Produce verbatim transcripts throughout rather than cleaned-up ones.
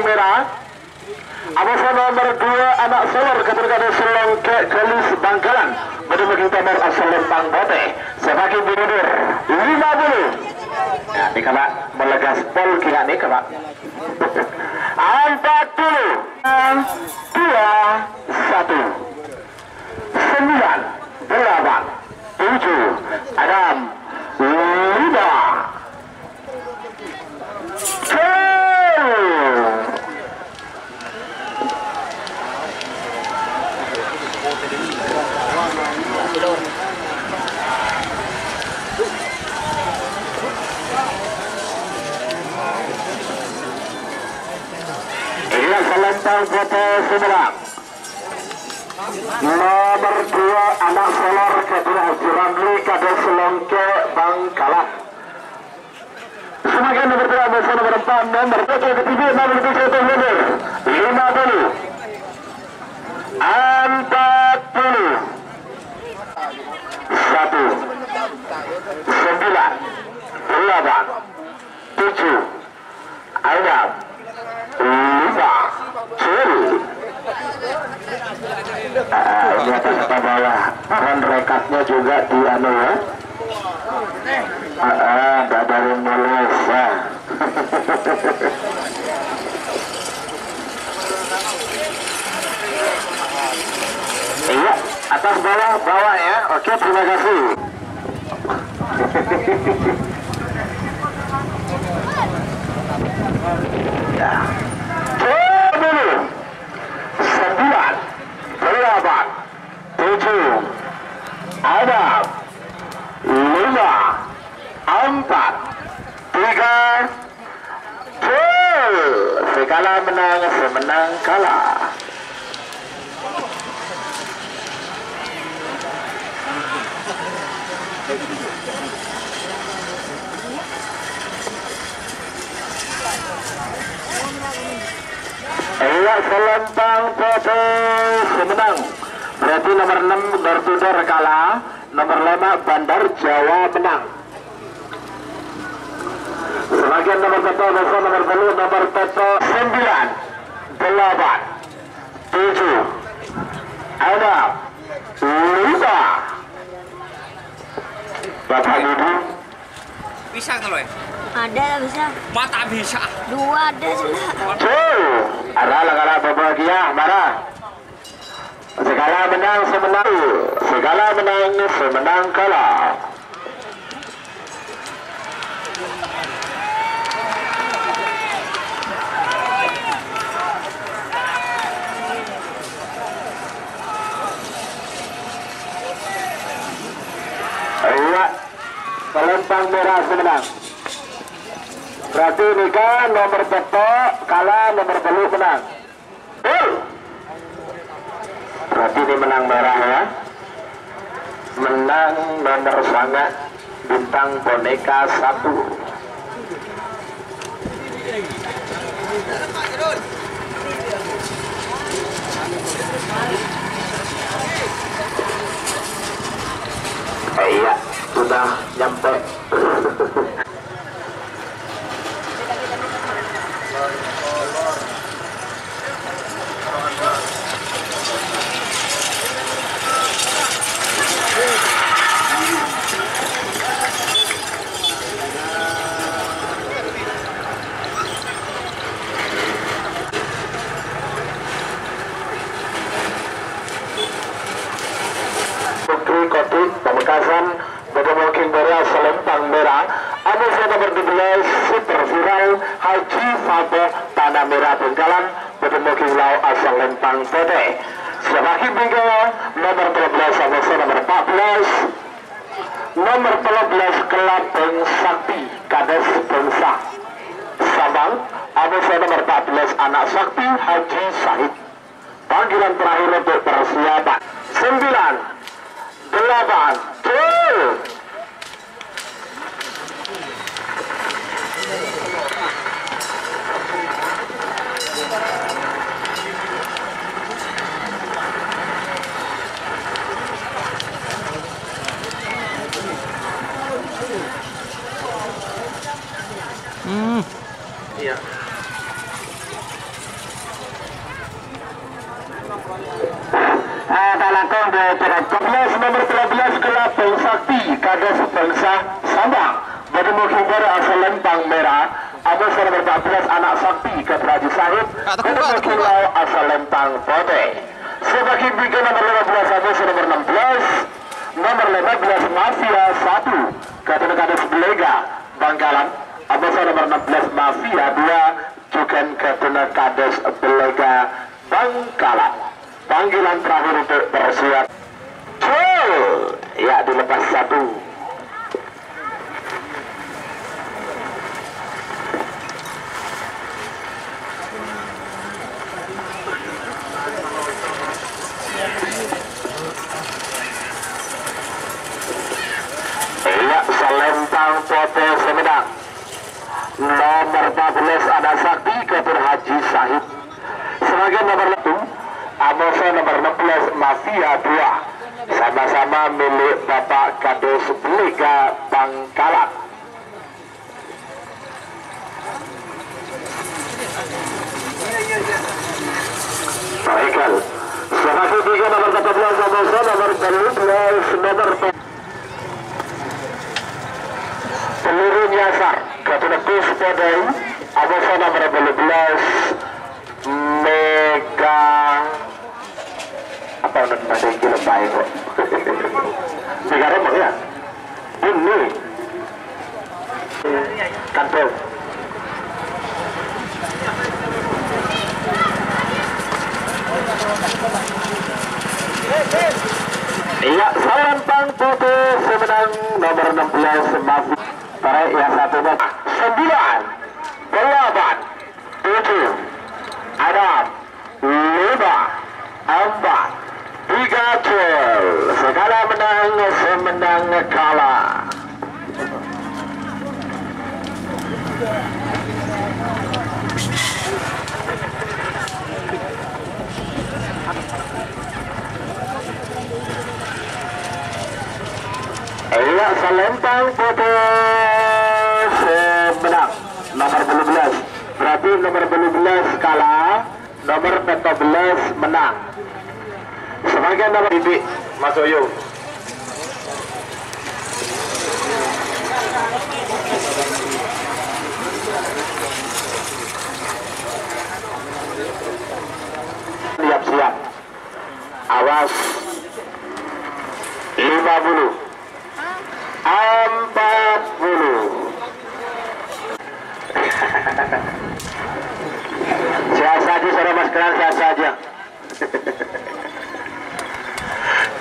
Mèra. Amoso nomer dua, ana' solor, katon kados Longke' Galus Bangkalan. Bâdâ maghi nomer asal lempang potè. Sè maghi mundur lima puluh. Ya, nèka, Pak. Molaè gaspol kèya nèka, Pak. Empat puluh. Dua, satu. Sembilan, delapan, tujuh, enam, lima. Gol! Inilah selempang foto Sumedang. Nomer dua, ana' solor, katon Haji Ramli, kados Longke' Bangkalan. Samangkèn nomer dua, amoso nomer empat, nomer tujuh, ketiga, nomer tujuh, mundur. Lima puluh. Empat puluh. Satu. Sembilan. Delapan. Tujuh. Ayam. Lima. Curi. Ah, ini atas ke bawah. Kan rekatnya juga di anu ya. Ah, ah, nggak ada yang mulus. Ah. Iya, atas bawah, bawah ya. Oke, terima kasih. Ya. Sepuluh, sembilan, delapan, tujuh, enam, lima, empat, tiga, Gol! Sè kala mennang, sè mennang kala. Ella Selempang Putih sè mennang. Berarti nomor ennem Dor Tudor kala, nomor lima Bandar Jawa mennang. Sebagian nomor satu, besok nomor tellu, nomor satu, sembilan, delapan, tujuh, enam, lima. Bapak Ibu. Bisa nggak lo ya? Ada, bisa. Mata bisa. Dua ada, sudah. Tuh, ada lah, kalau bahagia, marah. Sè kala mennang, sè mennang, sè kala mennang, sè mennang kala. Ella Selempang Mèra sè mennang. Berarti nèka nomor satu kala nomor tellu mennang. Gol! Berarti ini menang merah ya. Menang nomor sanga, Bintang Boneka satu. Eh, iya, sudah nyampe. Putri Kopi Pamekasan. Bâdâ mangkèn bâriyâ Selempang Mèra, amoso nomor dua belas Super Viral Haji Fabo Tanah Merah Bangkalan, bâdâ mangkèn lao' Selempang Putih. Sè maghi bingkèl nomor tello belas, amoso nomor empat belas, nomor tello belas Kelabang Sakti Kades Bangsa. Sabang, amoso nomor empat belas Anak Sakti Haji Sahid. Panggilan terakhir untuk persiapan. Sembilan, delapan, gol. Hmm. Iya. Ah, ta' langkong dâ' tèra-, dua belas, nomor dua belas, Kelabang Sakti, Kadus Bangsa Sambang. Bâdâ Mokhimbar asal Lempang Merah, amoso nomor empat belas, Anak Sakti, Kadus Haji Sahid. Bâdâ Mokhimbar asal Lempang Potè. Sè bâgi bingka nomor lima belas, amoso nomor enam belas, nomor lima belas, Mafia satu, Kadus Belega, Bangkalan. Amoso nomor enam belas, Mafia dua, jhughân Kadus Belega, Bangkalan. Panggilan terakhir untuk bersiap. Gol! Ya, dilepas satu. Iya, Salempang Potè sè mennang. Nomor empat belas, Anak Sakti, Kadus Haji Sahid. Sebagai nomor satu, amoso nomor enam belas, Mafia dua. Sama-sama milik Bapak Kadus Belega Bangkalan. Baiklah. Sebagai tiga nomor empat belas, amoso nomor dua belas, nomor Peluru nyasar, Kadus Haji Sahid, amoso nomor dua belas, Mega, apa udah pada gila baik kok. Mega Rembang ya? Ini. Kantong. Iya, Salempang Potè sè mennang nomor enam belas, Mafia. Tarik yang satu, Bang. Sembilan, delapan, tujuh, enam, lima, empat, tiga, gol. Sè kala mennang, sè mennang kala. Iya, Salempang Potè sè mennang. Nomor dua belas. Berarti nomor dua belas kala, nomor empat belas mennang. Sebagai nomor didik, Mas Oyong. Siap-siap. Awas. Lima puluh. Empat puluh. Sehat saja, saudara Mas Keran, sehat saja.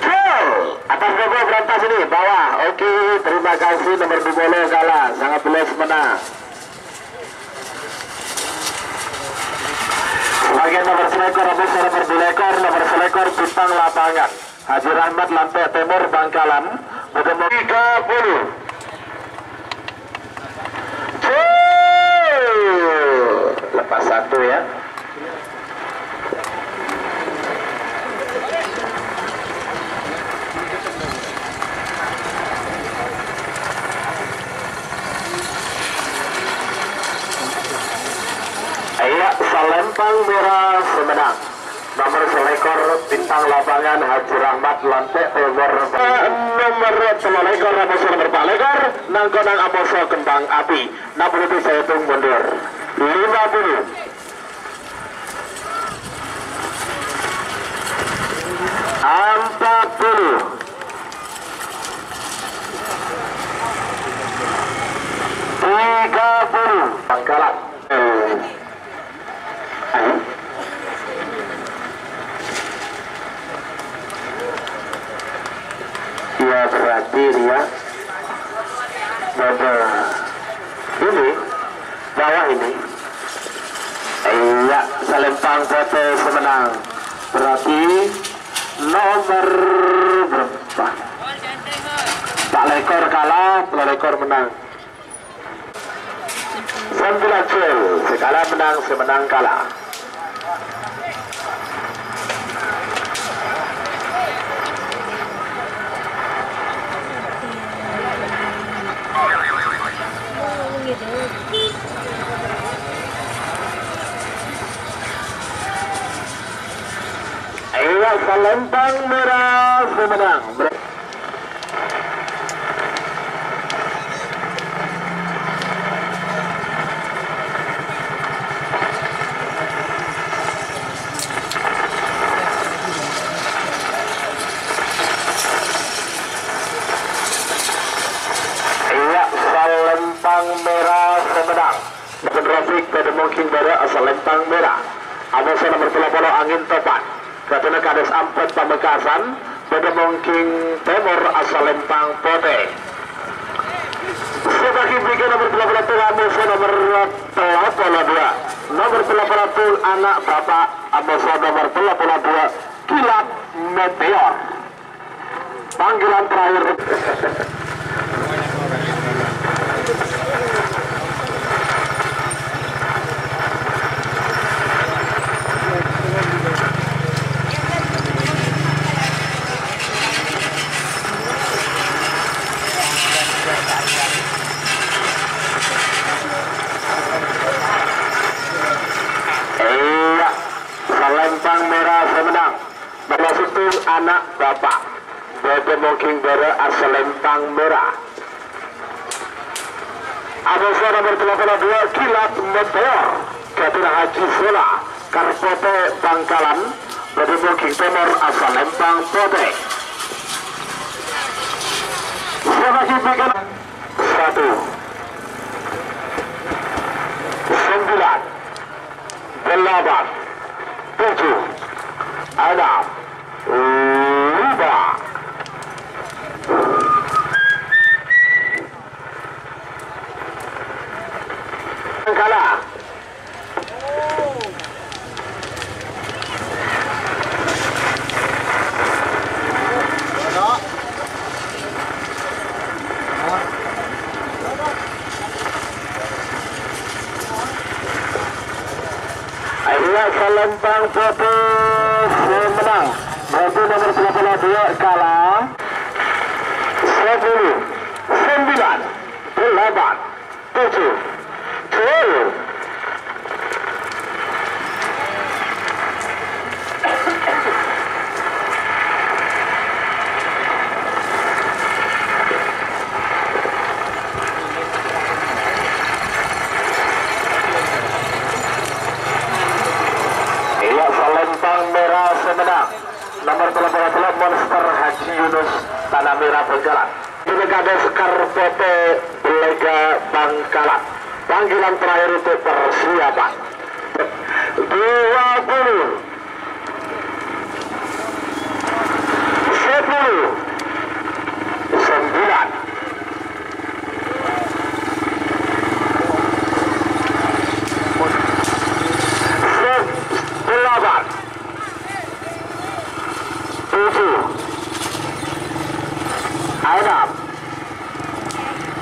Gol! Atas nomor berantas ini, bawah. Oke, terima kasih nomor dua puluh kala, sangat belas mennang. Sebagai nomor selekor, nomor selekor, nomor selekor, bintang lapangan. Haji Rahmat Lampè Tèmor Bangkalan, bâdâ mo-, tiga puluh. Cuuu, lepas satu ya. Ayo, Salempang Merah sè mennang. Nomor selekor, bintang lapangan, Haji Rahmat Lampè Tèmor. Nomor tello lekor, amoso nomor empat lekor, nang-konang amoso kembang api. Enam puluh saya hitung mundur. Lima puluh. Empat puluh. Tiga puluh. Bangkalan. Ayo. Ya, berarti dia pada ini, bawah ini. Iya, Salempang Potè sè mennang. Berarti nomor berapa? Empat lekor kala, tello lekor mennang. Sambilan gol, sè kala mennang, sè mennang kala. Salempang mera sè mennang. Iyâ, salempang mera sè mennang. Bân Rafiq bâdâ mongking bârâ' salempang mera. Amoso nomer tello polo Angin Topan. Kadhuna kades ampat Pamekasan, bâdâ mongking temor salempang pote. Sè bâgi bigâ nomer tello polo dua, amoso nomer tello polo dua. Nomer tello polo dua, ana' bapa', amoso nomer tello polo dua, Kilat Meteor. Panggilan terakhir. Iyâ, salempang mera sè mennang. Nomer settong ana' bapa'. Bâdâ mongking bârâ' salempang mera. Amoso nomer tello polo dua, Kilat Meteor. Kadhuna Haji Sola, Karpote Bangkalan. Bâdâ mongking temor salempang pote. Sè bâgi bigâ satu. Sembilan. Delapan, tujuh, enam, lima. Kalah. Akhirnya salempang pote sè mennang. Berarti nomor tiga puluh dua kalah. Sepuluh, sembilan, delapan, tujuh, gol. Iyâ, salempang mera sè mennang. Nomor tello puluh tello Monster Haji Yunus, Tanah Merah, Bangkalan. Ini kades Karpote Belega Bangkalan. Panggilan terakhir untuk persiapan. Dua puluh. Sepuluh. Sembilan. Delapan. Tujuh. Enam.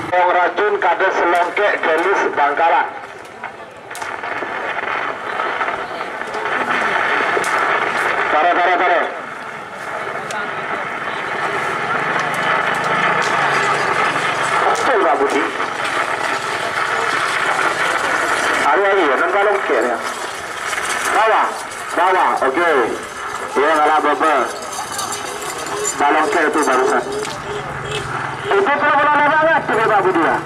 Wong racun kades Longke' Galis Bangkalan. Tara, tara, tara. Betul, Pak Budi. Ayo, ayo, nan Pak Longke' ya. Bawah, bawah, oke. Iya, ngalah baba. Balong ke itu barusan. Itu kalau bola banget tuh Pak Budi ya.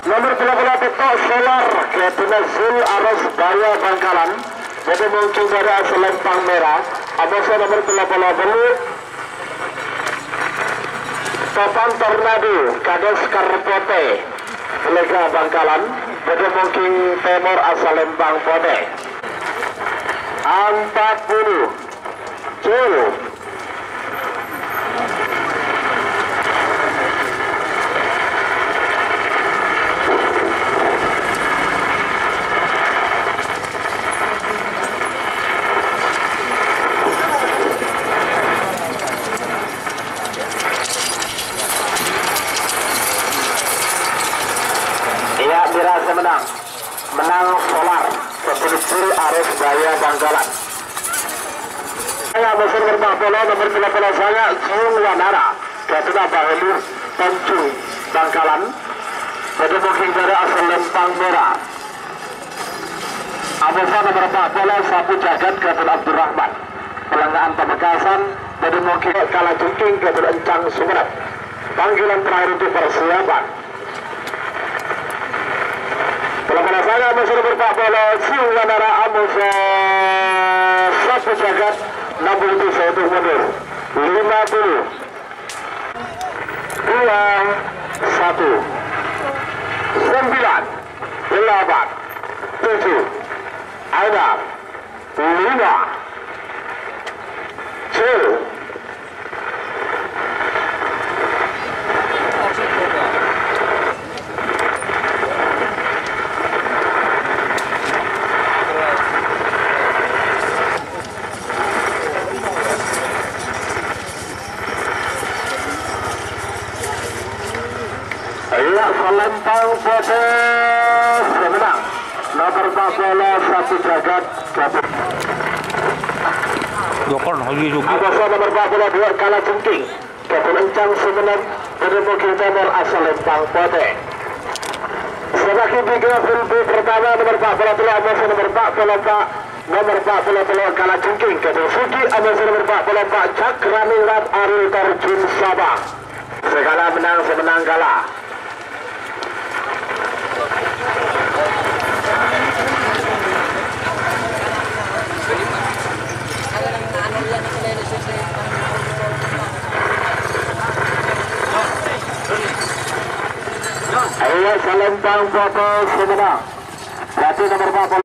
Nomor tello puluh sèttong Solar, Kepina Zul Aros Baya Bangkalan. Bâdâ mongking bârâ' salempang mera. Amoso nomor tello puluh tello. Topan Tornado, kades Karpote, Belega Bangkalan, bâdâ mongking temor salempang pote. Empat puluh. Gol. Iyâ, mera sè mennang. Mennang Solar, Kepina Zul Aros Baya Bangkalan. Saya musim bermain bola nomor tello puluh sanga, Jung Wanara. Kepina Bahalu, Tanjung Bangkalan. Bâdâ mongking bârâ' salempang mera. Amoso nomor empat puluh, Sapu Jagat, Gatot Abdurrahman. Pelanggaan Pamekasan, bâdâ mungkin kalajengking Gadot Encang Sumenep. Panggilan terakhir untuk persiapan. Pelaksanaan musuh berpak bola, Singanara Amusa Sapu Jagat, enam puluh tujuh untuk mundur. Lima puluh. Dua, satu. Sembilan, delapan, tujuh, enam, lima, tujuh. Iyâ, Salempang Potè sè mennang. Nomer empat puluh satu Jagat, Gadot. Dokon, Haji Sugi. Atas nomer empat puluh dua, kalajengking. Gadot Encang Sumenep, bâdâ mungkin Timor asal Lempang Potè. Sebagai tiga full back pertama, nomer empat puluh dua, atas nomer empat puluh empat, nomer empat puluh dua, kalajengking, Gadot Sugi, atas nomer empat puluh empat, Cakraningrat Ariel Tarjun Sabah. Sè kala mennang, sè mennang kala. Ayo, Salempang Potè sè mennang. Berarti nomer empat puluh.